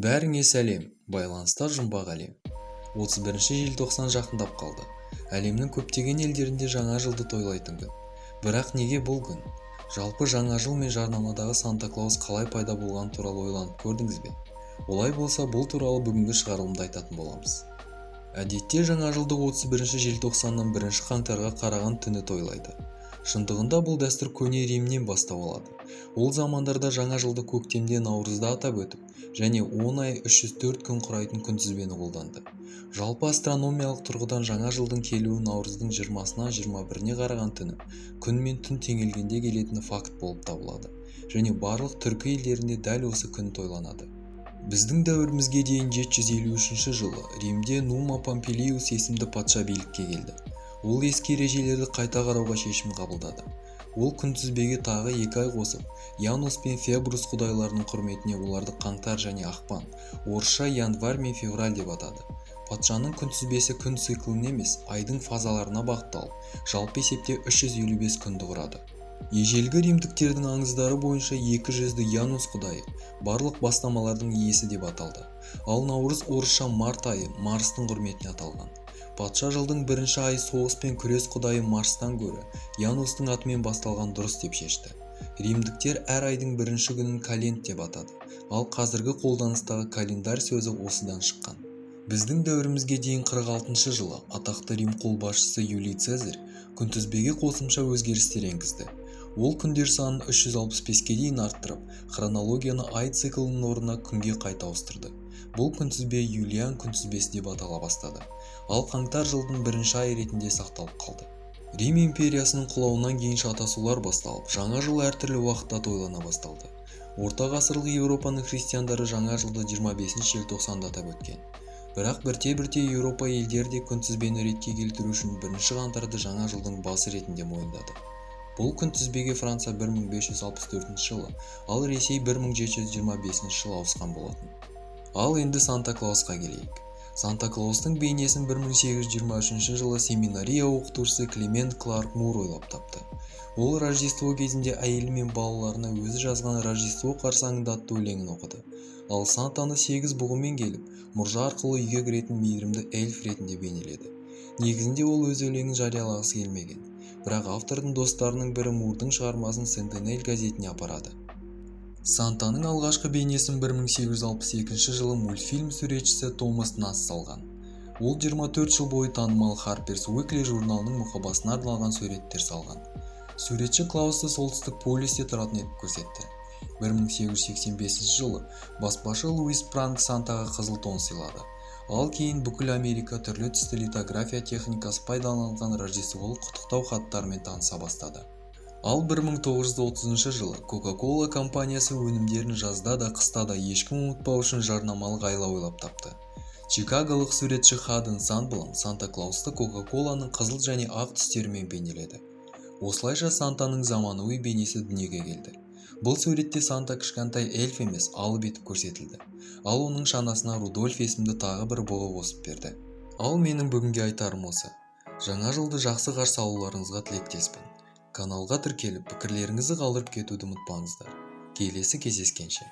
Бәріңе сәлем! Байланыста жұмбақ әлем. 31 желтоқсан жақындап қалды. Әлемнің көптеген елдерінде жаңа жылды тойлайтын күн. Бірақ неге бұл күн? Жалпы, жаңа жыл мен жарнамадағы Санта Клаус қалай пайда болғаны туралы ойланып көрдіңіз бе? Олай болса, бұл туралы бүгінгі шығарылымда айтатын боламыз. Әдетте жаңа жылды 31 желтоқсаннан 1 қаңтарға қараған түні тойлайды. Шындығында, бұл дәстүр көне Римнен бастау алады. Ол замандарда жаңа жылды көктемде, наурызда атап өтіп және 10 ай 304 күн құрайтын күнтізбені қолданды. Жалпы, астрономиялық тұрғыдан жаңа жылдың келуі наурыздың 20-сынан 21-не қараған түні, күн мен түн теңелгенде келетіні факт болып табылады және барлық түркі елдерінде дәл осы күн тойланады. Біздің дәуірімізге дейін 753 жылы Римде Нума Помпилиус есімді патша билікке келді. Ол ескі ережелерді қайта қарауға шешім қабылдады. Ол күнтізбеге тағы 2 ай қосып, Янус пен Фебрус құдайларының құрметіне оларды қаңтар және ақпан, орысша январь мен февраль деп атады. Патшаның күнтізбесі күн цикліне емес, айдың фазаларына бағытталып, жалпы есепте 355 күнді құрады. Ежелгі римдіктердің аңыздары бойынша, екі жүзді Янус құдайы барлық бастамалардың иесі деп аталды. Ал наурыз, орысша март айы Марстың құрметіне аталған. Патша жылдың бірінші айы соғыс пен күрес құдайы Марстан гөрі Янустың атымен басталған дұрыс деп шешті. Римдіктер әр айдың бірінші күнін календ деп атады. Ал қазіргі қолданыстағы календарь сөзі осыдан шыққан. Біздің дәуірімізге дейін 46 жылы атақты Рим қолбасшысы Юлий Цезарь күнтізбеге қосымша өзгерістер енгізді. Ол күндер санын 365-ке дейін арттырып, хронологияны ай циклінің орнына күнге қайта ауыстырды. Бұл күнтізбе Юлиан күнтізбесі деп атала бастады. Ал қаңтар жылдың бірінші айы ретінде сақталып қалды. Рим империясының құлауынан кейін шатасулар басталып, жаңа жыл әртүрлі уақытта тойлана басталды. Орта ғасырлық Еуропаның христиандары жаңа жылды 25 желтоқсанда атап өткен. Бірақ бірте-бірте Еуропа елдері де күнтізбені ретке келтіру үшін 1 қаңтарды жаңа жылдың басы ретінде мойындады. Бұл күнтізбеге Франция 1564 жылы, ал Ресей 1725 жылы ауысқан болатын. Ал енді Санта Клаусқа келейік. Санта Клаустың бейнесін 1823 жылы семинария оқытушысы Клемент Кларк Мур ойлап тапты. Ол Рождество кезінде әйелі мен балаларына өзі жазған «Рождество қарсаңында» атты өлеңін оқыды. Ал Сантаны сегіз бұғымен келіп, мұржа арқылы үйге кіретін мейірімді эльф ретінде бейнеледі. Негізінде ол өз өлеңін жариялағысы келмеген. Бірақ автордың достарының бірі Мурдың шығармасын «Сентинель» газетіне апарады. Сантаның алғашқы бейнесін 1862 жылы мультфильм суретшісі Томас Насс салған. Ол 24 жыл бойы танымал Harper's Weekly журналының мұқабасына арналған суреттер салған. Суретші Клаусты Солтүстік полюсте тұратын етіп көрсетті. 1885 жылы баспашы Луис Пранк Сантаға қызыл тон сыйлады. Ал кейін бүкіл Америка түрлі түсті литография техникасы пайдаланылған рождестволық құттықтау хаттарымен таныса бастады. Ал 1930 жылы Coca-Cola компаниясы өнімдерін жазда да, қыста да ешкім ұмытпау үшін жарнамалық айла ойлап тапты. Чикаголық суретші Хаден Сандблом Санта Клаусты Coca-Colаның қызыл және ақ түстерімен бейнеледі. Осылайша Сантаның заманауи бейнесі дүниеге келді. Бұл суретте Санта кішкентай эльф емес, алып етіп көрсетілді. Ал оның шанасына Рудольф есімді тағы бір бұғы қосып берді. Ал менің бүгінге айтарым осы. Жаңа жылды жақсы қарсы алуларыңызға тілектеспін. Каналға тіркеліп, пікірлеріңізді қалдырып кетуді ұмытпаңыздар. Келесі кездескенше!